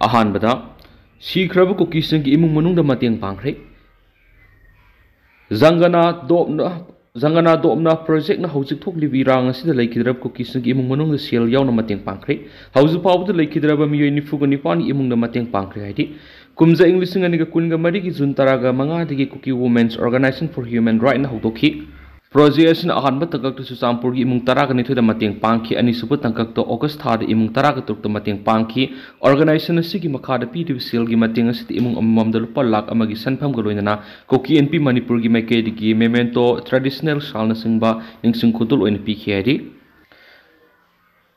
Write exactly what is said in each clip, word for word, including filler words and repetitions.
ꯑꯍꯥꯟꯕꯗ, ꯁꯤꯈ꯭ꯔꯕ ꯀꯨꯀꯤꯁꯤꯡꯒꯤ ꯏꯃꯨꯡ ꯃꯅꯨꯡꯗ ꯃꯇꯦꯡ ꯄꯥꯡꯈ꯭ꯔꯦ꯫ ꯖꯪꯒꯅꯥ ꯗꯣꯞꯅ ꯖꯪꯒꯅꯥ ꯗꯣꯞꯅ ꯄ꯭ꯔꯣꯖꯦꯛꯅ ꯍꯧꯖꯤꯛ ꯊꯣꯛꯂꯤꯕ ꯏꯔꯥꯡ ꯑꯁꯤꯗ ꯂꯩꯈꯤꯗ꯭ꯔꯕ ꯀꯨꯀꯤꯁꯤꯡꯒꯤ ꯏꯃꯨꯡ ꯃꯅꯨꯡꯗ ꯁꯦꯜ ꯌꯥꯎꯅ ꯃꯇꯦꯡ ꯄꯥꯡꯈ꯭ꯔꯦ꯫ ꯍꯧꯖꯤꯛ ꯐꯥꯎꯕꯗ ꯂꯩꯈꯤꯗ꯭ꯔꯕ ꯃꯤꯑꯣꯏ ꯅꯤꯐꯨꯒ ꯅꯤꯄꯥꯟꯒꯤ ꯏꯃꯨꯡꯗ ꯃꯇꯦꯡ ꯄꯥꯡꯈ꯭ꯔꯦ ꯍꯥꯏꯔꯤ꯫ ꯀꯨꯝꯖꯥ ꯏꯪ ꯂꯤꯁꯤꯡ ꯑꯅꯤꯒ ꯀꯨꯟꯒ ꯃꯔꯤꯒꯤ ꯖꯨꯟ ꯇꯔꯥꯒ ꯃꯉꯥꯗꯒꯤ ꯀꯨꯀꯤ Women's Organization for Human Rightꯅ ꯍꯧꯗꯣꯛꯈꯤ꯫ ꯄ꯭ꯔꯣꯖꯦꯛ ꯑꯁꯤꯅ ꯑꯍꯥꯟꯕ ꯇꯥꯡꯀꯛꯇ ꯆꯨꯔꯆꯥꯟꯄꯨꯔꯒꯤ ꯏꯃꯨꯡ ꯇꯔꯥꯒ ꯅꯤꯊꯣꯏꯗ ꯃꯇꯦꯡ ꯄꯥꯡꯈꯤ, ꯑꯅꯤꯁꯨꯕ ꯇꯥꯡꯀꯛꯇ ꯑꯣꯒꯁ ꯊꯥꯗ ꯏꯃꯨꯡ ꯇꯔꯥꯒ ꯇꯔꯨꯛꯇ ꯃꯇꯦꯡ ꯄꯥꯡꯈꯤ꯫ Organization ꯑꯁꯤꯒꯤ ꯃꯈꯥꯗ ꯄꯤꯔꯤꯕ ꯁꯦꯜꯒꯤ ꯃꯇꯦꯡ ꯑꯁꯤꯗ ꯏꯃꯨꯡ ꯑꯃꯃꯝꯗ ꯂꯨꯄꯥ ꯂꯥꯈ ꯑꯃꯒꯤ ꯁꯦꯟꯐꯝꯒ ꯂꯣꯏꯅꯅ ꯀꯨꯀꯤ ꯑꯦꯟ ꯄꯤ ꯃꯅꯤꯄꯨꯔꯒꯤ ꯃꯥꯏꯀꯩꯗꯒꯤ memento, traditional shawlꯅꯆꯤꯡꯕ ꯅꯤꯡꯁꯤꯡ ꯈꯨꯗꯣꯜ ꯑꯣꯏꯅ ꯄꯤꯈꯤ ꯍꯥꯏꯔꯤ꯫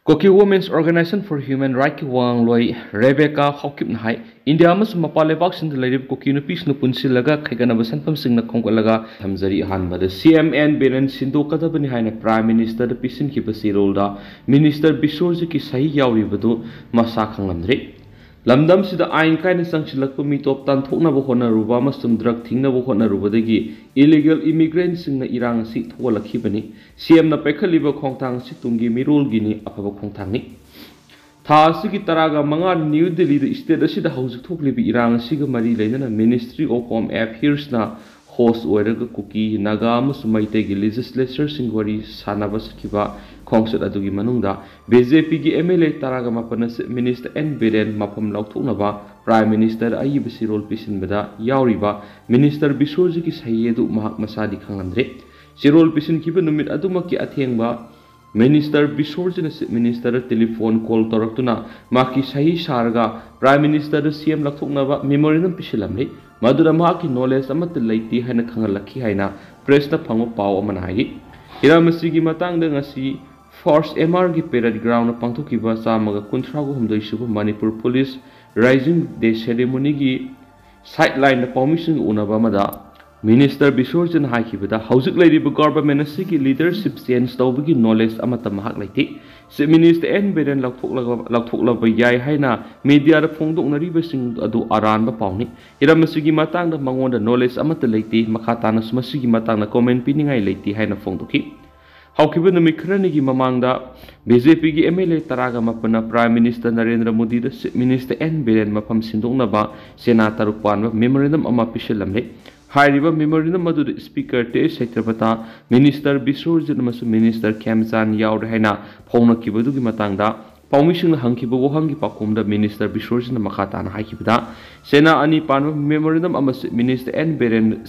Kuki Women's Organization for Human Rightꯀꯤ ꯋꯥꯉꯥꯡꯂꯣꯏ ꯔꯦꯕꯦꯀꯥ ꯍꯥꯎꯀꯤꯞꯅ ꯍꯥꯏ, ꯏꯟꯗꯤꯌꯥ ꯑꯃꯁꯨꯡ ꯃꯄꯥꯟ ꯂꯩꯕꯥꯛꯁꯤꯡꯗ ꯂꯩꯔꯤꯕ ꯀꯨꯀꯤ ꯅꯨꯄꯤꯁꯤꯡꯅ ꯄꯨꯟꯁꯤꯜꯂꯒ ꯈꯥꯏꯒꯠꯅꯕ ꯁꯦꯟꯐꯝꯁꯤꯡꯅ ꯈꯣꯝꯒꯠꯂꯒ ꯊꯝꯖꯔꯤ꯫ ꯑꯍꯥꯟꯕꯗ ꯁꯤ ꯑꯦꯝ ꯑꯦꯟ ꯕꯤꯔꯦꯟ ꯁꯤꯟꯗꯣꯛꯀꯗꯕꯅꯤ ꯍꯥꯏꯅ Prime Ministerꯗ ꯄꯤꯁꯤꯟꯈꯤꯕ ꯆꯦꯔꯣꯜꯗ Minister ꯕꯤꯁ꯭ꯋꯔꯖꯤꯠꯀꯤ ꯁꯍꯤ ꯌꯥꯎꯔꯤꯕꯗꯨ ꯃꯁꯥ ꯈꯪꯂꯝꯗ꯭ꯔꯤ꯫ ꯂꯝꯗꯝꯁꯤꯗ ꯑꯥꯏꯟ ꯀꯥꯏꯅ ꯆꯪꯁꯤꯜꯂꯛꯄ ꯃꯤꯇꯣꯞ ꯇꯥꯟꯊꯣꯛꯅꯕ ꯍꯣꯠꯅꯔꯨꯕ ꯑꯃꯁꯨꯡ drug ꯊꯤꯡꯅꯕ ꯍꯣꯠꯅꯔꯨꯕꯗꯒꯤ illegal immigrantꯁꯤꯡꯅ ꯏꯔꯥꯡ ꯑꯁꯤ ꯊꯣꯛꯍꯜꯂꯛꯈꯤꯕꯅꯤ꯫ ꯁꯤ ꯑꯦꯝꯅ ꯄꯥꯏꯈꯠꯂꯤꯕ ꯈꯣꯡꯊꯥꯡ ꯑꯁꯤ ꯇꯨꯡꯒꯤ ꯃꯤꯔꯣꯜꯒꯤꯅꯤ, ꯑꯐꯕ ꯈꯣꯡꯊꯥꯡꯅꯤ꯫ ꯊꯥ ꯑꯁꯤꯒꯤ ꯇꯔꯥꯒ ꯃꯉꯥ ꯅ꯭ꯌꯨ ꯗꯤꯜꯂꯤꯗ state ꯑꯁꯤꯗ ꯍꯧꯖꯤꯛ ꯊꯣꯛꯂꯤꯕ ꯏꯔꯥꯡ ꯑꯁꯤꯒ ꯃꯔꯤ ꯂꯩꯅꯅ Ministry of Home Affairsꯅ host ꯑꯣꯏꯔꯒ ꯀꯨꯀꯤ, ꯅꯥꯒꯥ ꯑꯃꯁꯨꯡ ꯃꯩꯇꯩꯒꯤ legislatorꯁꯤꯡ ꯋꯥꯔꯤ ꯁꯥꯟꯅꯕ ꯆꯠꯈꯤꯕ ꯈꯣꯡꯆꯠ ꯑꯗꯨꯒꯤ ꯃꯅꯨꯡꯗ ꯕꯤ ꯖꯦ ꯄꯤꯒꯤ ꯑꯦꯝ ꯑꯦꯜ ꯑꯦ ꯇꯔꯥꯒ ꯃꯥꯄꯟꯅ Chief Minister ꯑꯦꯟ ꯕꯤꯔꯦꯟ ꯃꯐꯝ ꯂꯧꯊꯣꯛꯅꯕ Prime Ministerꯗ ꯑꯏꯕ ꯆꯦꯔꯣꯜ ꯄꯤꯁꯤꯟꯕꯗ ꯌꯥꯎꯔꯤꯕ Minister ꯕꯤꯁ꯭ꯋꯔꯖꯤꯠꯀꯤ ꯁꯍꯤ ꯑꯗꯨ ꯃꯍꯥꯛ ꯃꯁꯥꯗꯤ ꯈꯪꯂꯝꯗ꯭ꯔꯦ꯫ ꯆꯦꯔꯣꯜ ꯄꯤꯁꯤꯟꯈꯤꯕ ꯅꯨꯃꯤꯠ ꯑꯗꯨꯃꯛꯀꯤ ꯑꯊꯦꯡꯕ Minister ꯕꯤꯁ꯭ꯋꯔꯖꯤꯠꯅ Chief Ministerꯗ telephone call ꯇꯧꯔꯛꯇꯨꯅ ꯃꯍꯥꯛꯀꯤ ꯁꯍꯤ ꯁꯥꯔꯒ Prime Ministerꯗ ꯁꯤ ꯑꯦꯝ ꯂꯧꯊꯣꯛꯅꯕ memorandum ꯄꯤꯁꯤꯜꯂꯝꯂꯤ꯫ ꯃꯗꯨꯗ ꯃꯍꯥꯛꯀꯤ knowledge ꯑꯃꯠꯇ ꯂꯩꯇꯦ ꯍꯥꯏꯅ ꯈꯪꯍꯜꯂꯛꯈꯤ ꯍꯥꯏꯅ pressꯇ ꯐꯪꯕ ꯄꯥꯎ ꯑꯃꯅ ꯍꯥꯏꯔꯤ꯫ ꯍꯤꯔꯝ ꯑꯁꯤꯒꯤ ꯃꯇꯥꯡꯗ ꯉꯁꯤ First M Rꯒꯤ parade groundꯗ ꯄꯥꯡꯊꯣꯛꯈꯤꯕ ꯆꯥꯝꯃꯒ ꯀꯨꯟꯊ꯭ꯔꯥ ꯍꯨꯝꯗꯣꯏ ꯁꯨꯕ ꯃꯅꯤꯄꯨꯔ Police Raising Day ceremonyꯒꯤ sidelineꯗ ꯄꯥꯎꯃꯤꯁꯤꯡꯒ ꯎꯅꯕ ꯑꯃꯗ Minister ꯕꯤꯁ꯭ꯋꯔꯖꯤꯠꯅ ꯍꯥꯏꯈꯤꯕꯗ, ꯍꯧꯖꯤꯛ ꯂꯩꯔꯤꯕ government ꯑꯁꯤꯒꯤ leadership change ꯇꯧꯕꯒꯤ knowledge ꯑꯃꯠꯇ ꯃꯍꯥꯛ ꯂꯩꯇꯦ꯫ Chief Minister ꯑꯦꯟ ꯕꯤꯔꯦꯟ ꯂꯧꯊꯣꯛꯂꯒ, ꯂꯧꯊꯣꯛꯂꯕ ꯌꯥꯏ ꯍꯥꯏꯅ mediaꯗ ꯐꯣꯡꯗꯣꯛꯅꯔꯤꯕꯁꯤꯡ ꯑꯗꯨ ꯑꯔꯥꯟꯕ ꯄꯥꯎꯅꯤ꯫ ꯍꯤꯔꯝ ꯑꯁꯤꯒꯤ ꯃꯇꯥꯡꯗ ꯃꯉꯣꯟꯗ knowledge ꯑꯃꯠꯇ ꯂꯩꯇꯦ꯫ ꯃꯈꯥ ꯇꯥꯅꯁꯨ ꯃꯁꯤꯒꯤ ꯃꯇꯥꯡꯗ comment ꯄꯤꯅꯤꯡꯉꯥꯏ ꯂꯩꯇꯦ ꯍꯥꯏꯅ ꯐꯣꯡꯗꯣꯛꯈꯤ꯫ ꯍꯧꯈꯤꯕ ꯅꯨꯃꯤꯠ ꯈꯔꯅꯤꯒꯤ ꯃꯃꯥꯡꯗ ꯕꯤ ꯖꯦ ꯄꯤꯒꯤ ꯑꯦꯝ ꯑꯦꯜ ꯑꯦ ꯇꯔꯥꯒ ꯃꯥꯄꯟꯅ Prime Minister ꯅꯔꯦꯟꯗ꯭ꯔ ꯃꯣꯗꯤꯗ Chief Minister ꯑꯦꯟ ꯕꯤꯔꯦꯟ ꯃꯐꯝ ꯁꯤꯟꯗꯣꯛꯅꯕ ꯆꯦꯅꯥ ꯇꯔꯨꯛ ꯄꯥꯟꯕ memorandum ꯑꯃ ꯄꯤꯁꯤꯜꯂꯝꯂꯦ꯫ ꯍꯥꯏꯔꯤꯕ memorandum ꯑꯗꯨꯗ Speaker ꯇꯦꯖ ꯁꯇ꯭ꯌꯄ꯭ꯔꯇꯥ, Minister ꯕꯤꯁ꯭ꯋꯔꯖꯤꯠ ꯑꯃꯁꯨꯡ Minister ꯈꯦꯝꯆꯥꯟ ꯌꯥꯎꯔꯦ ꯍꯥꯏꯅ ꯐꯣꯡꯂꯛꯈꯤꯕꯗꯨꯒꯤ ꯃꯇꯥꯡꯗ ꯄꯥꯎꯃꯤꯁꯤꯡꯅ ꯍꯪꯈꯤꯕ ꯋꯥꯍꯪꯒꯤ ꯄꯥꯎꯈꯨꯝꯗ Minister ꯕꯤꯁ꯭ꯋꯔꯖꯤꯠꯅ ꯃꯈꯥ ꯇꯥꯅ ꯍꯥꯏꯈꯤꯕꯗ, ꯆꯦꯅꯥ ꯑꯅꯤ ꯄꯥꯟꯕ memorandum ꯑꯃ Chief Minister N Biren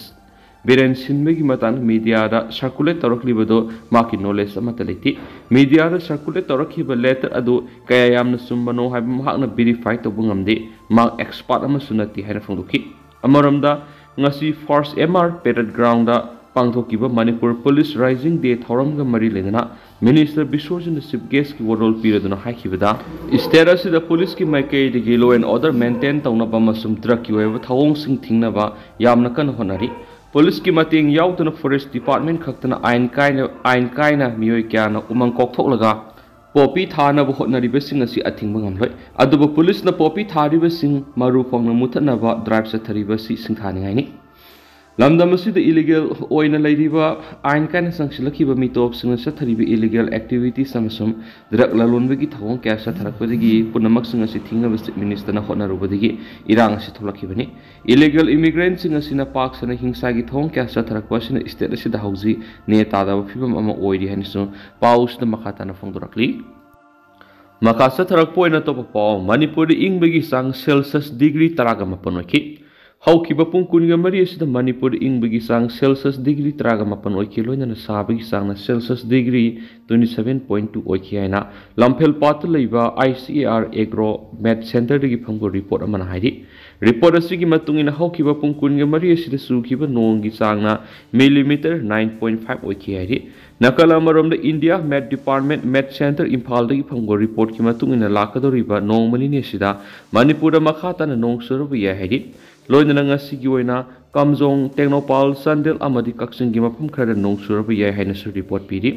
Biren ꯁꯤꯟꯕꯒꯤ ꯃꯇꯥꯡꯗ media ꯗ circulate ꯇꯧꯔꯛꯂꯤꯕꯗꯨ ꯃꯍꯥꯛꯀꯤ knowledge ꯑꯃꯠꯇ ꯂꯩꯇꯦ꯫ Media ꯗ circulate ꯇꯧꯔꯛꯈꯤꯕ letter ꯑꯗꯨ ꯀꯌꯥ ꯌꯥꯝꯅ ꯆꯨꯝꯕꯅꯣ ꯍꯥꯏꯕ ꯃꯍꯥꯛꯅ verify ꯇꯧꯕ ꯉꯝꯗꯦ꯫ ꯃꯍꯥꯛ expert ꯑꯃꯁꯨ ꯅꯠꯇꯦ ꯍꯥꯏꯅ ꯐꯣꯡꯗꯣꯛꯈꯤ꯫ ꯑꯃꯔꯣꯝꯗ, ꯉꯁꯤ first M R Parade Ground ꯗ ꯄꯥꯡꯊꯣꯛꯈꯤꯕ ꯃꯅꯤꯄꯨꯔ Police Raising Day ꯊꯧꯔꯝꯒ ꯃꯔꯤ ꯂꯩꯅꯅ Minister ꯕꯤꯁ꯭ꯋꯔꯖꯤꯠꯅ Chief Guest ꯀꯤ ꯋꯥꯔꯣꯜ ꯄꯤꯔꯗꯨꯅ ꯍꯥꯏꯈꯤꯕꯗ, state ꯑꯁꯤꯗ police ꯀꯤ ꯃꯥꯏꯀꯩꯗꯒꯤ law and order maintain ꯇꯧꯅꯕ ꯑꯃꯁꯨꯡ drug ꯀꯤ ꯑꯣꯏꯕ ꯊꯧꯑꯣꯡꯁꯤꯡ ꯊꯤꯡꯅꯕ ꯌꯥꯝꯅ ꯀꯟꯅ ꯍꯣꯠꯅꯔꯤ꯫ Police ꯀꯤ ꯃꯇꯦꯡ ꯌꯥꯎꯗꯅ forest department ꯈꯛꯇꯅ ꯑꯥꯏꯟ ꯀꯥꯏꯅ, ꯑꯥꯏꯟ ꯀꯥꯏꯅ ꯃꯤꯑꯣꯏ ꯀꯌꯥꯅ ꯎꯃꯪ ꯀꯣꯛꯊꯣꯛꯂꯒ poppy ꯊꯥꯅꯕ ꯍꯣꯠꯅꯔꯤꯕꯁꯤꯡ ꯑꯁꯤ ꯑꯊꯤꯡꯕ ꯉꯝꯂꯣꯏ꯫ ꯑꯗꯨꯕꯨ police ꯅ poppy ꯊꯥꯔꯤꯕꯁꯤꯡ ꯃꯔꯨ ꯐꯪꯅ ꯃꯨꯊꯠꯅꯕ drive ꯆꯠꯊꯔꯤꯕ ꯑꯁꯤ ꯁꯤꯡꯊꯥꯅꯤꯡꯉꯥꯏꯅꯤ꯫ ꯂꯝꯗꯝ ꯑꯁꯤꯗ illegal ꯑꯣꯏꯅ ꯂꯩꯔꯤꯕ, ꯑꯥꯏꯟ ꯀꯥꯏꯅ ꯆꯪꯁꯤꯜꯂꯛꯈꯤꯕ ꯃꯤꯇꯣꯞꯁꯤꯡꯅ ꯆꯠꯊꯔꯤꯕ illegal activities ꯑꯃꯁꯨꯡ drug ꯂꯂꯣꯟꯕꯒꯤ ꯊꯧꯑꯣꯡ ꯀꯌꯥ ꯆꯠꯊꯔꯛꯄꯗꯒꯤ ꯄꯨꯝꯅꯃꯛꯁꯤꯡ ꯑꯁꯤ ꯊꯤꯡꯅꯕ Chief Minister ꯅ ꯍꯣꯠꯅꯔꯨꯕꯗꯒꯤ ꯏꯔꯥꯡ ꯑꯁꯤ ꯊꯣꯛꯂꯛꯈꯤꯕꯅꯤ꯫ Illegal immigrant ꯁꯤꯡ ꯑꯁꯤꯅ ꯄꯥꯛ ꯁꯟꯅ ꯍꯤꯡꯁꯥꯒꯤ ꯊꯧꯑꯣꯡ ꯀꯌꯥ ꯆꯠꯊꯔꯛꯄ ꯑꯁꯤꯅ state ꯑꯁꯤꯗ ꯍꯧꯖꯤꯛ ꯅꯦ ꯇꯥꯗꯕ ꯐꯤꯕꯝ ꯑꯃ ꯑꯣꯏꯔꯤ ꯍꯥꯏꯅꯁꯨ ꯄꯥꯎꯁꯤꯗ ꯃꯈꯥ ꯇꯥꯅ ꯐꯣꯡꯗꯣꯔꯛꯂꯤ꯫ ꯃꯈꯥ ꯆꯠꯊꯔꯛꯄ ꯑꯣꯏꯅ ꯑꯇꯣꯞꯄ ꯄꯥꯎ, ꯃꯅꯤꯄꯨꯔꯗ ꯏꯪꯕꯒꯤ ꯆꯥꯡ Celsius degree ꯇꯔꯥꯒ ꯃꯥꯄꯟ ꯑꯣꯏꯈꯤ꯫ ꯍꯧꯈꯤꯕ ꯄꯨꯡ ꯀꯨꯟꯒ ꯃꯔꯤ ꯑꯁꯤꯗ ꯃꯅꯤꯄꯨꯔꯗ ꯏꯪꯕꯒꯤ ꯆꯥꯡ Celsius degree ꯇꯔꯥꯒ ꯃꯥꯄꯟ ꯑꯣꯏꯈꯤ, ꯂꯣꯏꯅꯅ ꯁꯥꯕꯒꯤ ꯆꯥꯡꯅ Celsius degree twenty seven point two ꯑꯣꯏꯈꯤ ꯍꯥꯏꯅ ꯂꯝꯐꯦꯜ ꯄꯥꯠꯇ ꯂꯩꯕ I C A R Agromet Center ꯗꯒꯤ ꯐꯪꯕ report ꯑꯃꯅ ꯍꯥꯏꯔꯤ꯫ Report ꯑꯁꯤꯒꯤ ꯃꯇꯨꯡ ꯏꯟꯅ ꯍꯧꯈꯤꯕ ꯄꯨꯡ ꯀꯨꯟꯒ ꯃꯔꯤ ꯑꯁꯤꯗ ꯆꯨꯈꯤꯕ ꯅꯣꯡꯒꯤ ꯆꯥꯡꯅ millimeter nine point five ꯑꯣꯏꯈꯤ ꯍꯥꯏꯔꯤ꯫ ꯅꯥꯀꯜ ꯑꯃꯔꯣꯝꯗ India Met Department Met Center ꯏꯝꯐꯥꯜꯗꯒꯤ ꯐꯪꯕ report ꯀꯤ ꯃꯇꯨꯡ ꯏꯟꯅ ꯂꯥꯛꯀꯗꯧꯔꯤꯕ ꯅꯣꯡꯃ ꯅꯤꯅꯤ ꯑꯁꯤꯗ ꯃꯅꯤꯄꯨꯔꯗ ꯃꯈꯥ ꯇꯥꯅ ꯅꯣꯡ ꯆꯨꯔꯕ ꯌꯥꯏ ꯍꯥꯏꯔꯤ꯫ ꯂꯣꯏꯅꯅ ꯉꯁꯤꯒꯤ ꯑꯣꯏꯅ ꯀꯥꯝꯖꯣꯡ, ꯇꯦꯡꯅꯧꯄꯥꯜ, ꯆꯥꯟꯗꯦꯜ ꯑꯃꯗꯤ ꯀꯛꯆꯤꯡꯒꯤ ꯃꯐꯝ ꯈꯔꯗ ꯅꯣꯡ ꯆꯨꯔꯕ ꯌꯥꯏ ꯍꯥꯏꯅꯁꯨ report ꯄꯤꯔꯤ꯫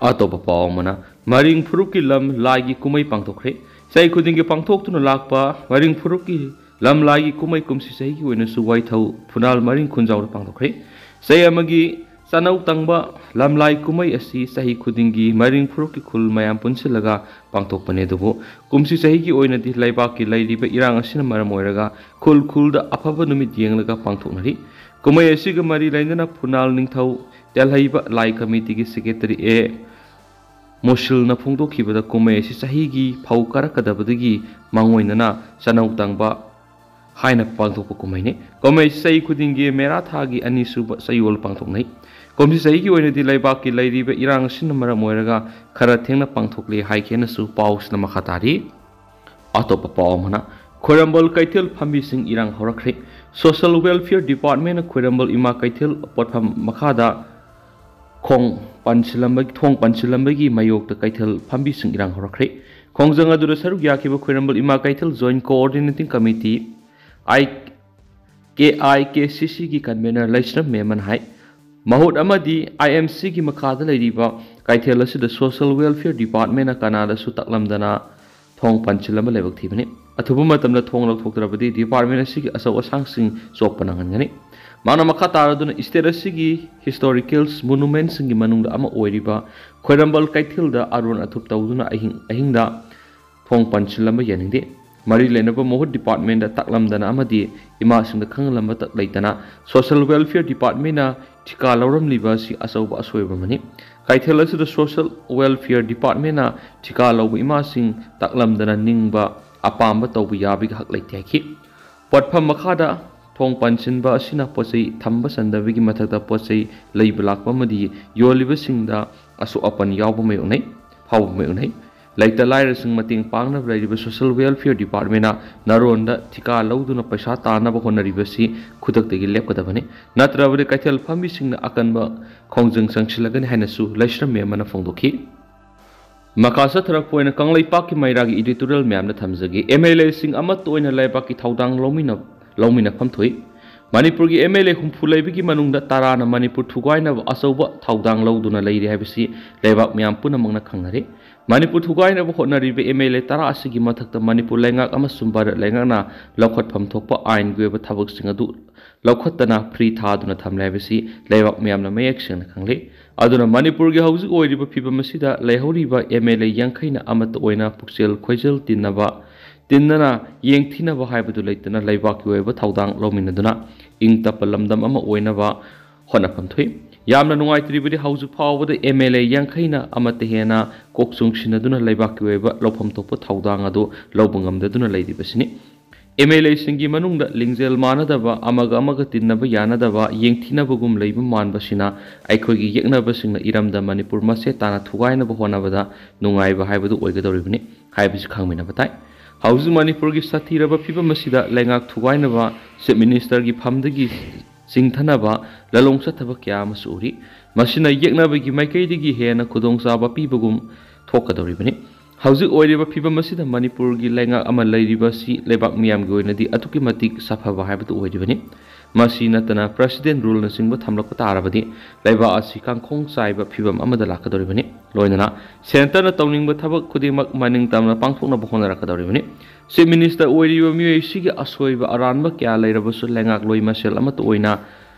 ꯑꯇꯣꯞꯄ ꯄꯥꯎ ꯑꯃꯅ, ꯃꯔꯤꯡ ꯐꯨꯔꯨꯞꯀꯤ ꯂꯝ ꯂꯥꯏꯒꯤ ꯀꯨꯝꯍꯩ ꯄꯥꯡꯊꯣꯛꯈ꯭ꯔꯦ꯫ ꯆꯍꯤ ꯈꯨꯗꯤꯡꯒꯤ ꯄꯥꯡꯊꯣꯛꯇꯨꯅ ꯂꯥꯛꯄ ꯃꯔꯤꯡ ꯐꯨꯔꯨꯞꯀꯤ ꯂꯝ ꯂꯥꯏꯒꯤ ꯀꯨꯝꯍꯩ ꯀꯨꯝꯁꯤ ꯆꯍꯤꯒꯤ ꯑꯣꯏꯅꯁꯨ ꯋꯥꯏꯊꯧ ꯐꯨꯅꯥꯜ ꯃꯔꯤꯡ ꯈꯨꯟꯖꯥꯎꯗ ꯄꯥꯡꯊꯣꯛꯈ꯭ꯔꯦ꯫ ꯆꯍꯤ ꯑꯃꯒꯤ ꯆꯅꯧ ꯇꯪꯕ ꯂꯝꯂꯥꯏ ꯀꯨꯝꯍꯩ ꯑꯁꯤ ꯆꯍꯤ ꯈꯨꯗꯤꯡꯒꯤ ꯃꯔꯤꯡ ꯐꯨꯔꯨꯞꯀꯤ ꯈꯨꯜ ꯃꯌꯥꯝ ꯄꯨꯟꯁꯤꯜꯂꯒ ꯄꯥꯡꯊꯣꯛꯄꯅꯤ꯫ ꯑꯗꯨꯕꯨ ꯀꯨꯝꯁꯤ ꯆꯍꯤꯒꯤ ꯑꯣꯏꯅꯗꯤ ꯂꯩꯕꯥꯛꯀꯤ ꯂꯩꯔꯤꯕ ꯏꯔꯥꯡ ꯑꯁꯤꯅ ꯃꯔꯝ ꯑꯣꯏꯔꯒ ꯈꯨꯜ ꯈꯨꯜꯗ ꯑꯐꯕ ꯅꯨꯃꯤꯠ ꯌꯦꯡꯂꯒ ꯄꯥꯡꯊꯣꯛꯅꯔꯤ꯫ ꯀꯨꯝꯍꯩ ꯑꯁꯤꯒ ꯃꯔꯤ ꯂꯩꯅꯅ ꯐꯨꯅꯥꯜ ꯅꯤꯡꯊꯧ ꯇꯦꯜꯍꯩꯕ ꯂꯥꯏ ꯀꯃꯤꯇꯤꯒꯤ ꯁꯦꯀ꯭ꯔꯦꯇꯔꯤ ꯑꯦ ꯃꯨꯁꯤꯜꯅ ꯐꯣꯡꯗꯣꯛꯈꯤꯕꯗ, ꯀꯨꯝꯍꯩ ꯑꯁꯤ ꯆꯍꯤꯒꯤ ꯐꯧ ꯀꯥꯔꯛꯀꯗꯕꯗꯒꯤ ꯃꯥꯡꯑꯣꯏꯅꯅ ꯆꯅꯧ ꯇꯪꯕ ꯍꯥꯏꯅ ꯄꯥꯡꯊꯣꯛꯄ ꯀꯨꯝꯍꯩꯅꯤ꯫ ꯀꯨꯝꯍꯩ ꯑꯁꯤ ꯆꯍꯤ ꯈꯨꯗꯤꯡꯒꯤ ꯃꯦꯔꯥ ꯊꯥꯒꯤ ꯑꯅꯤꯁꯨꯕ ꯆꯌꯣꯜ ꯄꯥꯡꯊꯣꯛꯅꯩ꯫ ꯀꯨꯝꯁꯤ ꯆꯍꯤꯒꯤ ꯑꯣꯏꯅꯗꯤ ꯂꯩꯕꯥꯛꯀꯤ ꯂꯩꯔꯤꯕ ꯏꯔꯥꯡ ꯑꯁꯤꯅ ꯃꯔꯝ ꯑꯣꯏꯔꯒ ꯈꯔ ꯊꯦꯡꯅ ꯄꯥꯡꯊꯣꯛꯂꯦ ꯍꯥꯏꯈꯤ ꯍꯥꯏꯅꯁꯨ ꯄꯥꯎꯁꯤꯅ ꯃꯈꯥ ꯇꯥꯔꯤ꯫ ꯑꯇꯣꯞꯄ ꯄꯥꯎ ꯑꯃꯅ, ꯈ꯭ꯋꯥꯏꯔꯝꯕꯟ ꯀꯩꯊꯦꯜ ꯐꯝꯕꯤꯁꯤꯡ ꯏꯔꯥꯡ ꯍꯧꯔꯛꯈ꯭ꯔꯦ꯫ ꯁꯣꯁꯤꯌꯦꯜ ꯋꯦꯜꯐꯤꯌꯔ ꯗꯤꯄꯥꯔꯠꯃꯦꯟꯅ ꯈ꯭ꯋꯥꯏꯔꯝꯕꯟ ꯏꯃꯥ ꯀꯩꯊꯦꯜ ꯄꯣꯠꯐꯝ ꯃꯈꯥꯗ ꯈꯣꯡ ꯄꯥꯟꯁꯤꯜꯂꯝꯕ-, ꯊꯣꯡ ꯄꯥꯟꯁꯤꯜꯂꯝꯕꯒꯤ ꯃꯥꯌꯣꯛꯇ ꯀꯩꯊꯦꯜ ꯐꯝꯕꯤꯁꯤꯡ ꯏꯔꯥꯡ ꯍꯧꯔꯛꯈ꯭ꯔꯦ꯫ ꯈꯣꯡꯖꯪ ꯑꯗꯨꯗ ꯁꯔꯨꯛ ꯌꯥꯈꯤꯕ ꯈ꯭ꯋꯥꯏꯔꯝꯕꯟ ꯏꯃꯥ ꯀꯩꯊꯦꯜ ꯖꯣꯏꯟꯠ ꯀꯣꯑꯣꯔꯗꯤꯅꯦꯇꯤꯡ ꯀꯃꯤꯇꯤ, ꯑꯥꯏ, ꯀꯦ ꯑꯥꯏ ꯀꯦ ꯁꯤ ꯁꯤꯒꯤ ꯀꯟꯚꯦꯅꯔ ꯂꯩꯁ꯭ꯔꯝ ꯃꯦꯃꯟ ꯍꯥꯏ, ꯃꯍꯨꯠ ꯑꯃꯗꯤ ꯑꯥꯏ ꯑꯦꯝ ꯁꯤꯒꯤ ꯃꯈꯥꯗ ꯂꯩꯔꯤꯕ ꯀꯩꯊꯦꯜ ꯑꯁꯤꯗ ꯁꯣꯁꯤꯌꯦꯜ ꯋꯦꯜꯐꯤꯌꯔ ꯗꯤꯄꯥꯔꯠꯃꯦꯟꯅ ꯀꯅꯥꯗꯁꯨ ꯇꯥꯛꯂꯝꯗꯅ ꯊꯣꯡ ꯄꯥꯟꯁꯤꯜꯂꯝꯕ ꯂꯥꯏꯕꯛ ꯊꯤꯕꯅꯤ꯫ ꯑꯊꯨꯕ ꯃꯇꯝꯗ ꯊꯣꯡ ꯂꯧꯊꯣꯛꯇ꯭ꯔꯕꯗꯤ ꯗꯤꯄꯥꯔꯠꯃꯦꯟ ꯑꯁꯤꯒꯤ ꯑꯆꯧ ꯑꯁꯥꯡꯁꯤꯡ ꯆꯣꯞꯄ ꯅꯪꯍꯟꯒꯅꯤ꯫ ꯃꯥꯅ ꯃꯈꯥ ꯇꯥꯔꯗꯨꯅ ꯁ꯭ꯇꯦꯠ ꯑꯁꯤꯒꯤ ꯍꯤꯁꯇꯣꯔꯤꯀꯦꯜ ꯃꯣꯅꯨꯃꯦꯟꯠꯁꯤꯡꯒꯤ ꯃꯅꯨꯡꯗ ꯑꯃ ꯑꯣꯏꯔꯤꯕ ꯈ꯭ꯋꯥꯏꯔꯝꯕꯟ ꯀꯩꯊꯦꯜꯗ ꯑꯔꯣꯟ ꯑꯊꯨꯞ ꯇꯧꯗꯨꯅ ꯑꯍꯤꯡ ꯑꯍꯤꯡꯗ ꯊꯣꯡ ꯄꯥꯟꯁꯤꯜꯂꯝꯕ ꯌꯥꯅꯤꯡꯗꯦ꯫ ꯃꯔꯤ ꯂꯩꯅꯕ ꯃꯍꯨꯠ ꯗꯤꯄꯥꯔꯠꯃꯦꯟꯗ ꯇꯥꯛꯂꯝꯗꯅ ꯑꯃꯗꯤ ꯏꯃꯥꯁꯤꯡꯗ ꯈꯪꯍꯜꯂꯝꯕꯇ ꯂꯩꯇꯅ ꯁꯣꯁꯤꯌꯦꯜ ꯋꯦꯜꯐꯤꯌꯔ ꯗꯤꯄꯥꯔꯠꯃꯦꯟꯅ ꯊꯤꯀꯥ ꯂꯧꯔꯝꯂꯤꯕ ꯑꯁꯤ ꯑꯆꯧꯕ ꯑꯁꯣꯏꯕ ꯑꯃꯅꯤ꯫ ꯀꯩꯊꯦꯜ ꯑꯁꯤꯗ ꯁꯣꯁꯤꯌꯦꯜ ꯋꯦꯜꯐꯤꯌꯔ ꯗꯤꯄꯥꯔꯠꯃꯦꯟꯅ ꯊꯤꯀꯥ ꯂꯧꯕ ꯏꯃꯥꯁꯤꯡ ꯇꯥꯛꯂꯝꯗꯅ ꯅꯤꯡꯕ ꯑꯄꯥꯝꯕ ꯇꯧꯕ ꯌꯥꯕꯒꯤ ꯍꯛ ꯂꯩꯇꯦ ꯍꯥꯏꯈꯤ꯫ ꯄꯣꯠꯐꯝ ꯃꯈꯥꯗ ꯊꯣꯡ ꯄꯥꯟꯁꯤꯟꯕ ꯑꯁꯤꯅ ꯄꯣꯠꯆꯩ ꯊꯝꯕ ꯆꯟꯗꯕꯒꯤ ꯃꯊꯛꯇ ꯄꯣꯠꯆꯩ ꯂꯩꯕ ꯂꯥꯛꯄ ꯑꯃꯗꯤ ꯌꯣꯜꯂꯤꯕꯁꯤꯡꯗ ꯑꯁꯣꯛ ꯑꯄꯟ ꯌꯥꯎꯕ ꯃꯥꯌꯣꯛꯅꯩ, ꯐꯥꯎꯕ ꯃꯥꯌꯣꯛꯅꯩ꯫ ꯂꯩꯇ ꯂꯥꯏꯔꯁꯤꯡ ꯃꯇꯦꯡ ꯄꯥꯡꯅꯕ ꯂꯩꯔꯤꯕ ꯁꯣꯁꯤꯌꯦꯜ ꯋꯦꯜꯐꯤꯌꯔ ꯗꯤꯄꯥꯔꯠꯃꯦꯟꯅ ꯅꯥꯔꯣꯟꯗ ꯊꯤꯀꯥ ꯂꯧꯗꯨꯅ ꯄꯩꯁꯥ ꯇꯥꯟꯅꯕ ꯍꯣꯠꯅꯔꯤꯕꯁꯤ ꯈꯨꯗꯛꯇꯒꯤ ꯂꯦꯞꯀꯗꯕꯅꯤ꯫ ꯅꯠꯇ꯭ꯔꯕꯗꯤ ꯀꯩꯊꯦꯜ ꯐꯝꯕꯤꯁꯤꯡꯅ ꯑꯀꯟꯕ ꯈꯣꯡꯖꯪ ꯆꯪꯁꯤꯜꯂꯒꯅꯤ ꯍꯥꯏꯅꯁꯨ ꯂꯩꯁ꯭ꯔꯝ ꯃꯦꯃꯟꯅ ꯐꯣꯡꯗꯣꯛꯈꯤ꯫ ꯃꯈꯥ ꯆꯠꯊꯔꯛꯄ ꯑꯣꯏꯅ ꯀꯪꯂꯩꯄꯥꯛꯀꯤ ꯃꯩꯔꯥꯒꯤ editorial ꯃꯌꯥꯝꯅ ꯊꯝꯖꯒꯦ꯫ ꯑꯦꯝ ꯑꯦꯜ ꯑꯦꯁꯤꯡ ꯑꯃꯠꯇ ꯑꯣꯏꯅ ꯂꯩꯕꯥꯛꯀꯤ ꯊꯧꯗꯥꯡ ꯂꯧꯃꯤꯟꯅ-, ꯂꯧꯃꯤꯟꯅꯐꯝ ꯊꯣꯛꯏ꯫ ꯃꯅꯤꯄꯨꯔꯒꯤ ꯑꯦꯝ ꯑꯦꯜ ꯑꯦ ꯍꯨꯝꯐꯨ ꯂꯩꯕꯒꯤ ꯃꯅꯨꯡꯗ ꯇꯔꯥꯅ ꯃꯅꯤꯄꯨꯔ ꯊꯨꯒꯥꯏꯅꯕ ꯑꯆꯧꯕ ꯊꯧꯗꯥꯡ ꯂꯧꯗꯨꯅ ꯂꯩꯔꯤ ꯍꯥꯏꯕꯁꯤ ꯂꯩꯕꯥꯛ ꯃꯤꯌꯥꯝ ꯄꯨꯝꯅꯃꯛꯅ ꯈꯪꯅꯔꯦ꯫ ꯃꯅꯤꯄꯨꯔ ꯊꯨꯒꯥꯏꯅꯕ ꯍꯣꯠꯅꯔꯤꯕ ꯑꯦꯝ ꯑꯦꯜ ꯑꯦ ꯇꯔꯥ ꯑꯁꯤꯒꯤ ꯃꯊꯛꯇ ꯃꯅꯤꯄꯨꯔ ꯂꯩꯉꯥꯛ ꯑꯃꯁꯨꯡ ꯚꯥꯔꯠ ꯂꯩꯉꯥꯛꯅ ꯂꯧꯈꯠꯐꯝ ꯊꯣꯛꯄ ꯑꯥꯏꯟꯒꯤ ꯑꯣꯏꯕ ꯊꯕꯛꯁꯤꯡ ꯑꯗꯨ ꯂꯧꯈꯠꯇꯅ ꯐ꯭ꯔꯤ ꯊꯥꯗꯨꯅ ꯊꯝꯂꯦ ꯍꯥꯏꯕꯁꯤ ꯂꯩꯕꯥꯛ ꯃꯤꯌꯥꯝꯅ ꯃꯌꯦꯛ ꯁꯦꯡꯅ ꯈꯪꯂꯤ꯫ ꯑꯗꯨꯅ ꯃꯅꯤꯄꯨꯔꯒꯤ ꯍꯧꯖꯤꯛ ꯑꯣꯏꯔꯤꯕ ꯐꯤꯕꯝ ꯑꯁꯤꯗ ꯂꯩꯍꯧꯔꯤꯕ ꯑꯦꯝ ꯑꯦꯜ ꯑꯦ ꯌꯥꯡꯈꯩꯅ ꯑꯃꯠꯇ ꯑꯣꯏꯅ ꯄꯨꯛꯆꯦꯜ ꯈꯣꯏꯖꯦꯜ ꯇꯤꯟꯅꯕ, ꯇꯤꯟꯅꯅ ꯌꯦꯡꯊꯤꯅꯕ ꯍꯥꯏꯕꯗꯨ ꯂꯩꯇꯅ ꯂꯩꯕꯥꯛꯀꯤ ꯑꯣꯏꯕ ꯊꯧꯗꯥꯡ ꯂꯧꯃꯤꯟꯅꯗꯨꯅ ꯏꯪ ꯇꯞꯄ ꯂꯝꯗꯝ ꯑꯃ ꯑꯣꯏꯅꯕ ꯍꯣꯠꯅꯐꯝ ꯊꯣꯛꯏ꯫ ꯌꯥꯝꯅ ꯅꯨꯡꯉꯥꯏꯇ꯭ꯔꯤꯕꯗꯤ ꯍꯧꯖꯤꯛ ꯐꯥꯎꯕꯗ ꯑꯦꯝ ꯑꯦꯜ ꯑꯦ ꯌꯥꯡꯈꯩꯅ ꯑꯃꯠꯇ ꯍꯦꯟꯅ ꯀꯣꯛ ꯆꯨꯡꯁꯤꯟꯅꯗꯨꯅ ꯂꯩꯕꯥꯛꯀꯤ ꯑꯣꯏꯕ ꯂꯧꯐꯝ ꯊꯣꯛꯄ ꯊꯧꯗꯥꯡ ꯑꯗꯨ ꯂꯧꯕ ꯉꯝꯗꯗꯨꯅ ꯂꯩꯔꯤꯕꯁꯤꯅꯤ꯫ ꯑꯦꯝ ꯑꯦꯜ ꯑꯦꯁꯤꯡꯒꯤ ꯃꯅꯨꯡꯗ ꯂꯤꯡꯖꯦꯜ ꯃꯥꯟꯅꯗꯕ, ꯑꯃꯒ ꯑꯃꯒ ꯇꯤꯟꯅꯕ ꯌꯥꯅꯗꯕ, ꯌꯦꯡꯊꯤꯅꯕꯒꯨꯝ ꯂꯩꯕ ꯃꯥꯟꯕꯁꯤꯅ ꯑꯩꯈꯣꯏꯒꯤ ꯌꯦꯛꯅꯕꯁꯤꯡꯅ ꯏꯔꯝꯗ ꯃꯅꯤꯄꯨꯔ ꯃꯁꯦ ꯇꯥꯅ ꯊꯨꯒꯥꯏꯅꯕ ꯍꯣꯠꯅꯕꯗ ꯅꯨꯡꯉꯥꯏꯕ ꯍꯥꯏꯕꯗꯨ ꯑꯣꯏꯒꯗꯧꯔꯤꯕꯅꯤ ꯍꯥꯏꯕꯁꯤ ꯈꯪꯃꯤꯟꯅꯕ ꯇꯥꯏ꯫ ꯍꯧꯖꯤꯛ ꯃꯅꯤꯄꯨꯔꯒꯤ ꯁꯥꯊꯤꯔꯕ ꯐꯤꯕꯝ ꯑꯁꯤꯗ ꯂꯩꯉꯥꯛ ꯊꯨꯒꯥꯏꯅꯕ ꯆꯤꯐ ꯃꯤꯅꯤꯁꯇꯔꯒꯤ ꯐꯝꯗꯒꯤ ꯆꯤꯡꯊꯅꯕ ꯂꯂꯣꯡ ꯆꯠꯊꯕ ꯀꯌꯥ ꯑꯃꯁꯨ ꯎꯔꯤ꯫ ꯃꯁꯤꯅ ꯌꯦꯛꯅꯕꯒꯤ ꯃꯥꯏꯀꯩꯗꯒꯤ ꯍꯦꯟꯅ ꯈꯨꯗꯣꯡꯆꯥꯕ ꯄꯤꯕꯒꯨꯝ ꯊꯣꯛꯀꯗꯧꯔꯤꯕꯅꯤ꯫ ꯍꯧꯖꯤꯛ ꯑꯣꯏꯔꯤꯕ ꯐꯤꯕꯝ ꯑꯁꯤꯗ ꯃꯅꯤꯄꯨꯔꯒꯤ ꯂꯩꯉꯥꯛ ꯑꯃ ꯂꯩꯔꯤꯕ ꯑꯁꯤ ꯂꯩꯕꯥꯛ ꯃꯤꯌꯥꯝꯒꯤ ꯑꯣꯏꯅꯗꯤ ꯑꯗꯨꯛꯀꯤ ꯃꯇꯤꯛ ꯁꯥꯐꯕ ꯍꯥꯏꯕꯗꯨ ꯑꯣꯏꯔꯤꯕꯅꯤ꯫ ꯃꯁꯤ ꯅꯠꯇꯅ ꯄ꯭ꯔꯦꯁꯤꯗꯦꯟ ꯔꯨꯜꯅꯆꯤꯡꯕ ꯊꯝꯂꯛꯄ ꯇꯥꯔꯕꯗꯤ ꯂꯩꯕꯥꯛ ꯑꯁꯤ ꯀꯥꯡꯈꯣꯡ ꯆꯥꯏꯕ ꯐꯤꯕꯝ ꯑꯃꯗ ꯂꯥꯛꯀꯗꯧꯔꯤꯕꯅꯤ꯫ ꯂꯣꯏꯅꯅ ꯁꯦꯟꯇꯔꯅ ꯇꯧꯅꯤꯡꯕ ꯊꯕꯛ ꯈꯨꯗꯤꯡꯃꯛ ꯃꯅꯤꯡ ꯇꯝꯅ ꯄꯥꯡꯊꯣꯛꯅꯕ ꯍꯣꯠꯅꯔꯛꯀꯗꯧꯔꯤꯕꯅꯤ꯫ ꯆꯤꯐ ꯃꯤꯅꯤꯁꯇꯔ ꯑꯣꯏꯔꯤꯕ ꯃꯤꯑꯣꯏꯁꯤꯒꯤ ꯑꯁꯣꯏꯕ ꯑꯔꯥꯟꯕ ꯀꯌꯥ ꯂꯩꯔꯕꯁꯨ ꯂꯩꯉꯥꯛꯂꯣꯏ ꯃꯁꯦꯜ ꯑꯃꯠꯇ ꯑꯣꯏꯅ,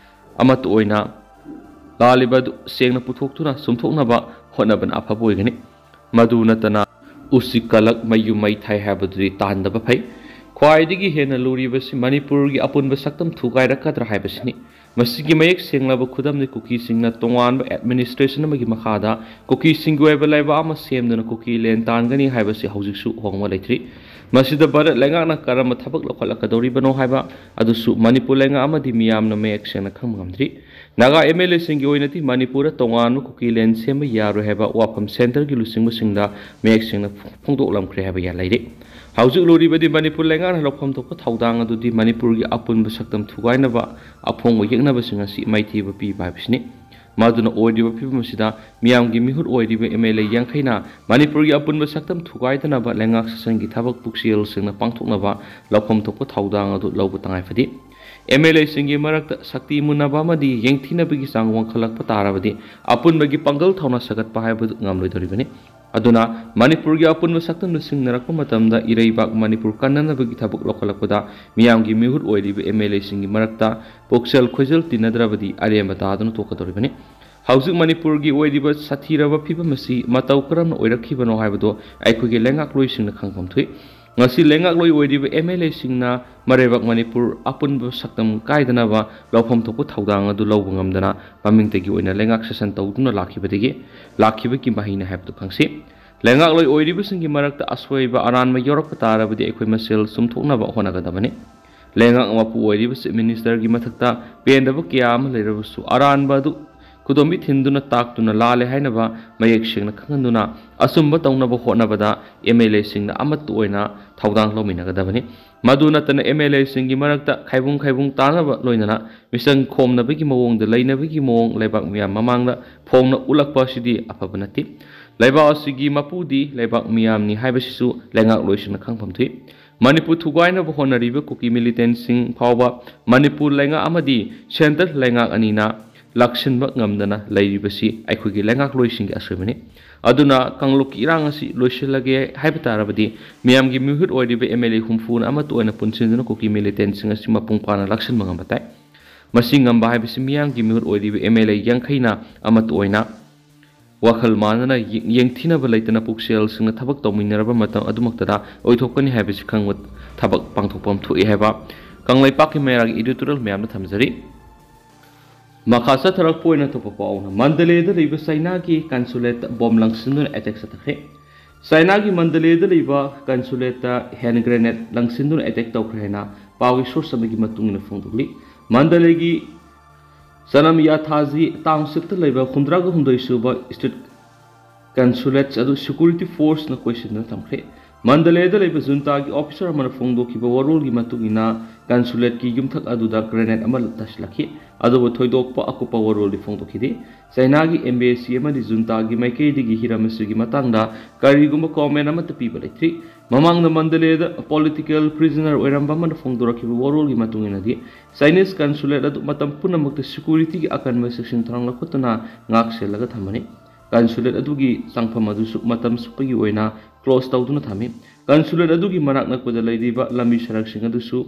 ꯑꯃꯠꯇ ꯑꯣꯏꯅ ꯂꯥꯜꯂꯤꯕ ꯑꯗꯨ ꯁꯦꯡꯅ ꯄꯨꯊꯣꯛꯇꯨꯅ ꯆꯨꯝꯊꯣꯛꯅꯕ ꯍꯣꯠꯅꯕꯅ ꯑꯐꯕ ꯑꯣꯏꯒꯅꯤ꯫ ꯃꯗꯨ ꯅꯠꯇꯅ ꯎꯆꯤꯛ ꯀꯂꯛ ꯃꯌꯨꯝ ꯃꯩ ꯊꯥꯏ ꯍꯥꯏꯕꯗꯨꯗꯤ ꯇꯥꯍꯟꯗꯕ ꯐꯩ꯫ ꯈ꯭ꯋꯥꯏꯗꯒꯤ ꯍꯦꯟꯅ ꯂꯨꯔꯤꯕꯁꯤ ꯃꯅꯤꯄꯨꯔꯒꯤ ꯑꯄꯨꯟꯕ ꯁꯛꯇꯝ ꯊꯨꯒꯥꯏꯔꯛꯀꯗ꯭ꯔꯥ ꯍꯥꯏꯕꯁꯤꯅꯤ꯫ ꯃꯁꯤꯒꯤ ꯃꯌꯦꯛ ꯁꯦꯡꯂꯕ ꯈꯨꯗꯝꯗꯤ ꯀꯨꯀꯤꯁꯤꯡꯅ ꯇꯣꯉꯥꯟꯕ ꯑꯦꯗꯃꯤꯅꯤꯁꯇ꯭ꯔꯦꯁꯟ ꯑꯃꯒꯤ ꯃꯈꯥꯗ ꯀꯨꯀꯤꯁꯤꯡꯒꯤ ꯑꯣꯏꯕ ꯂꯩꯕꯥꯛ ꯑꯃ ꯁꯦꯝꯗꯨꯅ ꯀꯨꯀꯤ ꯂꯦꯟ ꯇꯥꯟꯒꯅꯤ ꯍꯥꯏꯕꯁꯤ ꯍꯧꯖꯤꯛꯁꯨ ꯍꯣꯡꯕ ꯂꯩꯇ꯭ꯔꯤ꯫ ꯃꯁꯤꯗ ꯚꯥꯔꯠ ꯂꯩꯉꯥꯛꯅ ꯀꯔꯝꯕ ꯊꯕꯛ ꯂꯧꯈꯠꯂꯛꯀꯗꯧꯔꯤꯕꯅꯣ ꯍꯥꯏꯕ ꯑꯗꯨꯁꯨ ꯃꯅꯤꯄꯨꯔ ꯂꯩꯉꯥꯛ ꯑꯃꯗꯤ ꯃꯤꯌꯥꯝꯅ ꯃꯌꯦꯛ ꯁꯦꯡꯅ ꯈꯪꯕ ꯉꯝꯗ꯭ꯔꯤ꯫ ꯅꯥꯒꯥ ꯑꯦꯝ ꯑꯦꯜ ꯑꯦꯁꯤꯡꯒꯤ ꯑꯣꯏꯅꯗꯤ ꯃꯅꯤꯄꯨꯔꯗ ꯇꯣꯉꯥꯟꯕ ꯀꯨꯀꯤ ꯂꯦꯟ ꯁꯦꯝꯕ ꯌꯥꯔꯣꯏ ꯍꯥꯏꯕ ꯋꯥꯐꯝ ꯁꯦꯟꯇꯔꯒꯤ ꯂꯨꯆꯤꯡꯕꯁꯤꯡꯗ ꯃꯌꯦꯛ ꯁꯦꯡꯅ ꯐꯣꯡꯗꯣꯛꯂꯝꯈ꯭ꯔꯦ ꯍꯥꯏꯕ ꯌꯥ ꯂꯩꯔꯤ꯫ ꯍꯧꯖꯤꯛ ꯂꯨꯔꯤꯕꯗꯤ ꯃꯅꯤꯄꯨꯔ ꯂꯩꯉꯥꯛꯅ ꯂꯧꯐꯝ ꯊꯣꯛꯄ ꯊꯧꯗꯥꯡ ꯑꯗꯨꯗꯤ ꯃꯅꯤꯄꯨꯔꯒꯤ ꯑꯄꯨꯟꯕ ꯁꯛꯇꯝ ꯊꯨꯒꯥꯏꯅꯕ ꯑꯐꯣꯡꯕ ꯌꯦꯛꯅꯕꯁꯤꯡ ꯑꯁꯤ ꯃꯥꯏꯊꯤꯕ ꯄꯤꯕ ꯍꯥꯏꯕꯁꯤꯅꯤ꯫ ꯃꯗꯨꯅ ꯑꯣꯏꯔꯤꯕ ꯐꯤꯕꯝ ꯑꯁꯤꯗ ꯃꯤꯌꯥꯝꯒꯤ ꯃꯤꯍꯨꯠ ꯑꯣꯏꯔꯤꯕ ꯑꯦꯝ ꯑꯦꯜ ꯑꯦ ꯌꯥꯡꯈꯩꯅ ꯃꯅꯤꯄꯨꯔꯒꯤ ꯑꯄꯨꯟꯕ ꯁꯛꯇꯝ ꯊꯨꯒꯥꯏꯗꯅꯕ ꯂꯩꯉꯥꯛ ꯁꯥꯁꯟꯒꯤ ꯊꯕꯛ ꯄꯨꯛꯆꯦꯜ ꯁꯦꯡꯅ ꯄꯥꯡꯊꯣꯛꯅꯕ ꯂꯧꯐꯝ ꯊꯣꯛꯄ ꯊꯧꯗꯥꯡ ꯑꯗꯨ ꯂꯧꯕ ꯇꯉꯥꯏ ꯐꯗꯦ꯫ ꯑꯦꯝ ꯑꯦꯜ ꯑꯦꯁꯤꯡꯒꯤ ꯃꯔꯛꯇ ꯁꯛꯇꯤ ꯃꯨꯟꯅꯕ ꯑꯃꯗꯤ ꯌꯦꯡꯊꯤꯅꯕꯒꯤ ꯆꯥꯡ ꯋꯥꯡꯈꯠꯂꯛꯄ ꯇꯥꯔꯕꯗꯤ ꯑꯄꯨꯟꯕꯒꯤ ꯄꯥꯡꯒꯜ ꯊꯧꯅꯥ ꯁꯥꯒꯠꯄ ꯍꯥꯏꯕꯗꯨ ꯉꯝꯂꯣꯏꯗꯧꯔꯤꯕꯅꯤ꯫ ꯑꯗꯨꯅ ꯃꯅꯤꯄꯨꯔꯒꯤ ꯑꯄꯨꯟꯕ ꯁꯛꯇꯝꯗ ꯁꯤꯡꯅꯔꯛꯄ ꯃꯇꯝꯗ ꯏꯔꯩꯕꯥꯛ ꯃꯅꯤꯄꯨꯔ ꯀꯟꯅꯅꯕꯒꯤ ꯊꯕꯛ ꯂꯧꯈꯠꯂꯛꯄꯗ ꯃꯤꯌꯥꯝꯒꯤ ꯃꯤꯍꯨꯠ ꯑꯣꯏꯔꯤꯕ ꯑꯦꯝ ꯑꯦꯜ ꯑꯦꯁꯤꯡꯒꯤ ꯃꯔꯛꯇ ꯄꯨꯛꯆꯦꯜ ꯈꯣꯏꯖꯦꯜ ꯇꯤꯟꯅꯗ꯭ꯔꯕꯗꯤ ꯑꯔꯦꯝꯕ ꯇꯥꯗꯨꯅ ꯇꯣꯛꯀꯗꯧꯔꯤꯕꯅꯤ꯫ ꯍꯧꯖꯤꯛ ꯃꯅꯤꯄꯨꯔꯒꯤ ꯑꯣꯏꯔꯤꯕ ꯁꯥꯊꯤꯔꯕ ꯐꯤꯕꯝ ꯑꯁꯤ ꯃꯇꯧ ꯀꯔꯝꯅ ꯑꯣꯏꯔꯛꯈꯤꯕꯅꯣ ꯍꯥꯏꯕꯗꯨ ꯑꯩꯈꯣꯏꯒꯤ ꯂꯩꯉꯥꯛꯂꯣꯏꯁꯤꯡꯅ ꯈꯪꯐꯝ ꯊꯣꯛꯏ꯫ ꯉꯁꯤ ꯂꯩꯉꯥꯛꯂꯣꯏ ꯑꯣꯏꯔꯤꯕ ꯑꯦꯝ ꯑꯦꯜ ꯑꯦꯁꯤꯡꯅ ꯃꯔꯩꯕꯥꯛ ꯃꯅꯤꯄꯨꯔ ꯑꯄꯨꯟꯕ ꯁꯛꯇꯝ ꯀꯥꯏꯗꯅꯕ ꯂꯧꯐꯝ ꯊꯣꯛꯄ ꯊꯧꯗꯥꯡ ꯑꯗꯨ ꯂꯧꯕ ꯉꯝꯗꯅ ꯃꯃꯤꯡꯇꯒꯤ ꯑꯣꯏꯅ ꯂꯩꯉꯥꯛ ꯁꯥꯁꯟ ꯇꯧꯗꯨꯅ ꯂꯥꯛꯈꯤꯕꯗꯒꯤ ꯂꯥꯛꯈꯤꯕꯒꯤ ꯃꯍꯩꯅꯤ ꯍꯥꯏꯕꯗꯨ ꯈꯪꯁꯤ꯫ ꯂꯩꯉꯥꯛꯂꯣꯏ ꯑꯣꯏꯔꯤꯕꯁꯤꯡꯒꯤ ꯃꯔꯛꯇ ꯑꯁꯣꯏꯕ ꯑꯔꯥꯟꯕ ꯌꯥꯎꯔꯛꯄ ꯇꯥꯔꯕꯗꯤ ꯑꯩꯈꯣꯏ ꯃꯁꯦꯜ ꯆꯨꯝꯊꯣꯛꯅꯕ ꯍꯣꯠꯅꯒꯗꯕꯅꯤ꯫ ꯂꯩꯉꯥꯛ ꯃꯄꯨ ꯑꯣꯏꯔꯤꯕ ꯆꯤꯐ ꯃꯤꯅꯤꯁꯇꯔꯒꯤ ꯃꯊꯛꯇ ꯄꯦꯟꯗꯕ ꯀꯌꯥ ꯑꯃ ꯂꯩꯔꯕꯁꯨ ꯑꯔꯥꯟꯕ ꯑꯗꯨ ꯈꯨꯗꯣꯝꯕꯤ ꯊꯤꯟꯗꯨꯅ ꯇꯥꯛꯇꯨꯅ ꯂꯥꯜꯂꯦ ꯍꯥꯏꯅꯕ ꯃꯌꯦꯛ ꯁꯦꯡꯅ ꯈꯪꯍꯟꯗꯨꯅ ꯑꯆꯨꯝꯕ ꯇꯧꯅꯕ ꯍꯣꯠꯅꯕꯗ ꯑꯦꯝ ꯑꯦꯜ ꯑꯦꯁꯤꯡꯅ ꯑꯃꯠꯇ ꯑꯣꯏꯅ ꯊꯧꯗꯥꯡ ꯂꯧꯃꯤꯟꯅꯒꯗꯕꯅꯤ꯫ ꯃꯗꯨ ꯅꯠꯇꯅ ꯑꯦꯝ ꯑꯦꯜ ꯑꯦꯁꯤꯡꯒꯤ ꯃꯔꯛꯇ ꯈꯥꯏꯕꯨꯡ ꯈꯥꯏꯕꯨꯡ ꯇꯥꯅꯕ ꯂꯣꯏꯅꯅ ꯃꯤꯆꯪ ꯈꯣꯝꯅꯕꯒꯤ ꯃꯑꯣꯡꯗ ꯂꯩꯅꯕꯒꯤ ꯃꯑꯣꯡ ꯂꯩꯕꯥꯛ ꯃꯤꯌꯥꯝ ꯃꯃꯥꯡꯗ ꯐꯣꯡꯅ ꯎꯠꯂꯛꯄ ꯑꯁꯤꯗꯤ ꯑꯐꯕ ꯅꯠꯇꯦ꯫ ꯂꯩꯕꯥꯛ ꯑꯁꯤꯒꯤ ꯃꯄꯨꯗꯤ ꯂꯩꯕꯥꯛ ꯃꯤꯌꯥꯝꯅꯤ ꯍꯥꯏꯕꯁꯤꯁꯨ ꯂꯩꯉꯥꯛꯂꯣꯏꯁꯤꯡꯅ ꯈꯪꯐꯝ ꯊꯣꯛꯏ꯫ ꯃꯅꯤꯄꯨꯔ ꯊꯨꯒꯥꯏꯅꯕ ꯍꯣꯠꯅꯔꯤꯕ ꯀꯨꯀꯤ ꯃꯤꯂꯤꯇꯦꯟꯁꯤꯡ ꯐꯥꯎꯕ ꯃꯅꯤꯄꯨꯔ ꯂꯩꯉꯥꯛ ꯑꯃꯗꯤ ꯁꯦꯟꯇꯔ ꯂꯩꯉꯥꯛ ꯑꯅꯤꯅ ꯂꯥꯛꯁꯤꯟꯕ ꯉꯝꯗꯅ ꯂꯩꯔꯤꯕꯁꯤ ꯑꯩꯈꯣꯏꯒꯤ ꯂꯩꯉꯥꯛꯂꯣꯏꯁꯤꯡꯒꯤ ꯑꯁꯣꯏꯕꯅꯤ꯫ ꯑꯗꯨꯅ ꯀꯥꯡꯂꯨꯞꯀꯤ ꯏꯔꯥꯡ ꯑꯁꯤ ꯂꯣꯏꯁꯤꯜꯂꯒꯦ ꯍꯥꯏꯕ ꯇꯥꯔꯕꯗꯤ ꯃꯤꯌꯥꯝꯒꯤ ꯃꯤꯍꯨꯠ ꯑꯣꯏꯔꯤꯕ ꯑꯦꯝ ꯑꯦꯜ ꯑꯦ ꯍꯨꯝꯐꯨꯅ ꯑꯃꯠꯇ ꯑꯣꯏꯅ ꯄꯨꯟꯁꯤꯟꯗꯨꯅ ꯀꯨꯀꯤ ꯃꯤꯂꯤꯇꯦꯟꯁꯤꯡ ꯑꯁꯤ ꯃꯄꯨꯡ ꯐꯥꯅ ꯂꯥꯛꯁꯤꯟꯕ ꯉꯝꯕ ꯇꯥꯏ꯫ ꯃꯁꯤ ꯉꯝꯕ ꯍꯥꯏꯕꯁꯤ ꯃꯤꯌꯥꯝꯒꯤ ꯃꯤꯍꯨꯠ ꯑꯣꯏꯔꯤꯕ ꯑꯦꯝ ꯑꯦꯜ ꯑꯦ ꯌꯥꯡꯈꯩꯅ ꯑꯃꯠꯇ ꯑꯣꯏꯅ ꯋꯥꯈꯜ ꯃꯥꯟꯅꯅ ꯌꯦꯡ-, ꯌꯦꯡꯊꯤꯅꯕ ꯂꯩꯇꯅ ꯄꯨꯛꯆꯦꯜꯁꯤꯡꯅ ꯊꯕꯛ ꯇꯧꯃꯤꯟꯅꯔꯕ ꯃꯇꯝ ꯑꯗꯨꯃꯛꯇꯗ ꯑꯣꯏꯊꯣꯛꯀꯅꯤ ꯍꯥꯏꯕꯁꯤ ꯈꯪꯕ ꯊꯕꯛ ꯄꯥꯡꯊꯣꯛꯐꯝ ꯊꯣꯛꯏ ꯍꯥꯏꯕ ꯀꯪꯂꯩꯄꯥꯛꯀꯤ ꯃꯩꯔꯥꯒꯤ editorial ꯃꯌꯥꯝꯗ ꯊꯝꯖꯔꯤ꯫ ꯃꯈꯥ ꯆꯠꯊꯔꯛꯄ ꯑꯣꯏꯅ ꯑꯇꯣꯞꯄ ꯄꯥꯎꯅ ꯃꯟꯗꯂꯦꯗ ꯂꯩꯕ ꯆꯩꯅꯥꯒꯤ consulate bomb ꯂꯪꯁꯤꯟꯗꯨꯅ attack ꯆꯠꯊꯈ꯭ꯔꯦ꯫ ꯆꯩꯅꯥꯒꯤ ꯃꯟꯗꯂꯦꯗ ꯂꯩꯕ consulate hand grenade ꯂꯪꯁꯤꯟꯗꯨꯅ attack ꯇꯧꯈ꯭ꯔꯦ ꯍꯥꯏꯅ ꯄꯥꯎꯒꯤ source ꯑꯃꯒꯤ ꯃꯇꯨꯡ ꯏꯟꯅ ꯐꯣꯡꯗꯣꯛꯂꯤ꯫ ꯃꯟꯗꯂꯦꯒꯤ ꯆꯅꯝ ꯌꯥꯊꯥꯖꯤ township ꯇ ꯂꯩꯕ ꯍꯨꯝꯗ꯭ꯔꯥꯒ ꯍꯨꯝꯗꯣꯏ ꯁꯨꯕ state consulate ꯑꯗꯨ security force ꯅ ꯀꯣꯏꯁꯤꯟꯗꯨꯅ ꯊꯝꯈ꯭ꯔꯦ꯫ ꯃꯟꯗꯂꯦꯗ ꯂꯩꯕ ꯖꯨꯟꯇꯥꯒꯤ officer ꯑꯃꯅ ꯐꯣꯡꯗꯣꯛꯈꯤꯕ ꯋꯥꯔꯣꯜꯒꯤ ꯃꯇꯨꯡ ꯏꯟꯅ consulate ꯀꯤ ꯌꯨꯝꯊꯛ ꯑꯗꯨꯗ grenade ꯑꯃ ꯇꯥꯁꯤꯜꯂꯛꯈꯤ꯫ ꯑꯗꯨꯕꯨ ꯊꯣꯏꯗꯣꯛꯄ ꯑꯀꯨꯞꯄ ꯋꯥꯔꯣꯜꯗꯤ ꯐꯣꯡꯗꯣꯛꯈꯤꯗꯦ꯫ ꯆꯩꯅꯥꯒꯤ embassy ꯑꯃꯗꯤ ꯖꯨꯟꯇꯥꯒꯤ ꯃꯥꯏꯀꯩꯗꯒꯤ ꯍꯤꯔꯝ ꯑꯁꯤꯒꯤ ꯃꯇꯥꯡꯗ ꯀꯔꯤꯒꯨꯝꯕ comment ꯑꯃꯠꯇ ꯄꯤꯕ ꯂꯩꯇ꯭ꯔꯤ꯫ ꯃꯃꯥꯡꯗ ꯃꯟꯗꯂꯦꯗ political prisoner ꯑꯣꯏꯔꯝꯕ ꯑꯃꯅ ꯐꯣꯡꯗꯣꯔꯛꯈꯤꯕ ꯋꯥꯔꯣꯜꯒꯤ ꯃꯇꯨꯡ ꯏꯟꯅꯗꯤ, Chinese consulate ꯑꯗꯨ ꯃꯇꯝ ꯄꯨꯝꯅꯃꯛꯇ security ꯒꯤ ꯑꯀꯟꯕ ꯆꯦꯛꯁꯤꯟ ꯊꯧꯔꯥꯡ ꯂꯧꯈꯠꯇꯨꯅ ꯉꯥꯛ ꯁꯦꯜꯂꯒ ꯊꯝꯕꯅꯤ꯫ consulate ꯑꯗꯨꯒꯤ ꯆꯪꯐꯝ ꯑꯗꯨꯁꯨ ꯃꯇꯝ ꯆꯨꯞꯄꯒꯤ ꯑꯣꯏꯅ close ꯇꯧꯗꯨꯅ ꯊꯝꯃꯤ꯫ Consulate ꯑꯗꯨꯒꯤ ꯃꯅꯥꯛ ꯅꯛꯄꯗ ꯂꯩꯔꯤꯕ ꯂꯝꯕꯤ ꯁꯔꯛꯁꯤꯡ ꯑꯗꯨꯁꯨ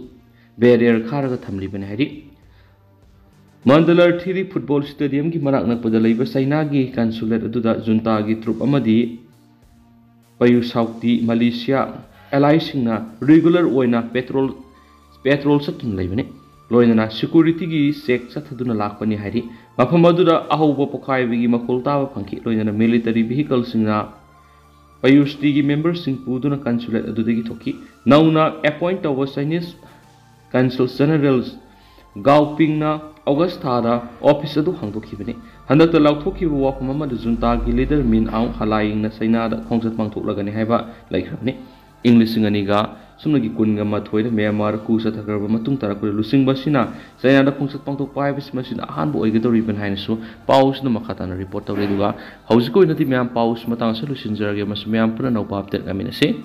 barrier ꯈꯥꯔꯒ ꯊꯝꯂꯤꯕꯅꯤ ꯍꯥꯏꯔꯤ꯫ ꯃꯟꯗꯂꯔ ꯊꯤꯔꯤ football stadiumꯒꯤ ꯃꯅꯥꯛ ꯅꯛꯄꯗ ꯂꯩꯕ ꯆꯩꯅꯥꯒꯤ consulate ꯑꯗꯨꯗ ꯖꯨꯟꯇꯥꯒꯤ ꯇ꯭ꯔꯨꯞ ꯑꯃꯗꯤ ꯄꯌꯨ ꯁꯥꯎꯇꯤ ꯃꯂꯦꯁꯤꯌꯥ allyꯁꯤꯡꯅ regular ꯑꯣꯏꯅ patrol patrol ꯆꯠꯇꯨꯅ ꯂꯩꯕꯅꯤ꯫ ꯂꯣꯏꯅꯅ securityꯒꯤ check ꯆꯠꯊꯗꯨꯅ ꯂꯥꯛꯄꯅꯤ ꯍꯥꯏꯔꯤ꯫ ꯃꯐꯝ ꯑꯗꯨꯗ ꯑꯍꯧꯕ ꯄꯣꯈꯥꯏꯕꯒꯤ ꯃꯈꯣꯜ ꯇꯥꯕ ꯐꯪꯈꯤ꯫ ꯂꯣꯏꯅꯅ military vehicleꯁꯤꯡꯅ ꯄꯌꯨꯁꯇꯤꯒꯤ memberꯁꯤꯡ ꯄꯨꯗꯨꯅ consulate ꯑꯗꯨꯗꯒꯤ ꯊꯣꯛꯈꯤ꯫ ꯅꯧꯅ appoint ꯇꯧꯕ Chinese consul general Goa ꯄꯤꯡꯅ August ꯊꯥꯗ office ꯑꯗꯨ ꯍꯥꯡꯗꯣꯛꯈꯤꯕꯅꯤ꯫ ꯍꯟꯗꯛꯇ ꯂꯥꯎꯊꯣꯛꯈꯤꯕ ꯋꯥꯐꯝ ꯑꯃꯗ ꯖꯨꯟꯇꯥꯒꯤ leader ꯃꯤꯟ ꯑꯥꯎ ꯍꯂꯥꯏꯌꯤꯡꯅ ꯆꯩꯅꯥꯗ ꯈꯣꯡꯆꯠ ꯄꯥꯡꯊꯣꯛꯂꯒꯅꯤ ꯍꯥꯏꯕ ꯂꯩꯈ꯭ꯔꯕꯅꯤ꯫ ꯏꯪ ꯂꯤꯁꯤꯡ ꯑꯅꯤꯒ ꯁꯨꯞꯅꯒꯤ ꯀꯨꯟꯒ ꯃꯥꯊꯣꯏꯗ ꯃ꯭ꯌꯥꯟꯃꯥꯔ coup ꯆꯠꯊꯈ꯭ꯔꯕ ꯃꯇꯨꯡ ꯇꯥꯔꯛꯄꯗ ꯂꯨꯆꯤꯡꯕ ꯑꯁꯤꯅ ꯆꯩꯅꯥꯗ ꯈꯣꯡꯆꯠ ꯄꯥꯡꯊꯣꯛꯄ ꯍꯥꯏꯕꯁꯤ ꯃꯁꯤꯅ ꯑꯍꯥꯟꯕ ꯑꯣꯏꯒꯗꯧꯔꯤꯕꯅꯤ ꯍꯥꯏꯅꯁꯨ ꯄꯥꯎꯁꯤꯅ ꯃꯈꯥ ꯇꯥꯅ report ꯇꯧꯔꯤ꯫ ꯑꯗꯨꯒ ꯍꯧꯖꯤꯛꯀꯤ ꯑꯣꯏꯅꯗꯤ ꯃꯌꯥꯝ ꯄꯥꯎꯁꯤ ꯃꯇꯥꯡ ꯑꯁꯤꯗ ꯂꯣꯏꯁꯤꯟꯖꯔꯒꯦ꯫ ꯃꯁꯤ ꯃꯌꯥꯝ ꯄꯨꯟꯅ ꯑꯅꯧꯕ update ꯉꯥꯏꯃꯤꯟꯅꯁꯤ꯫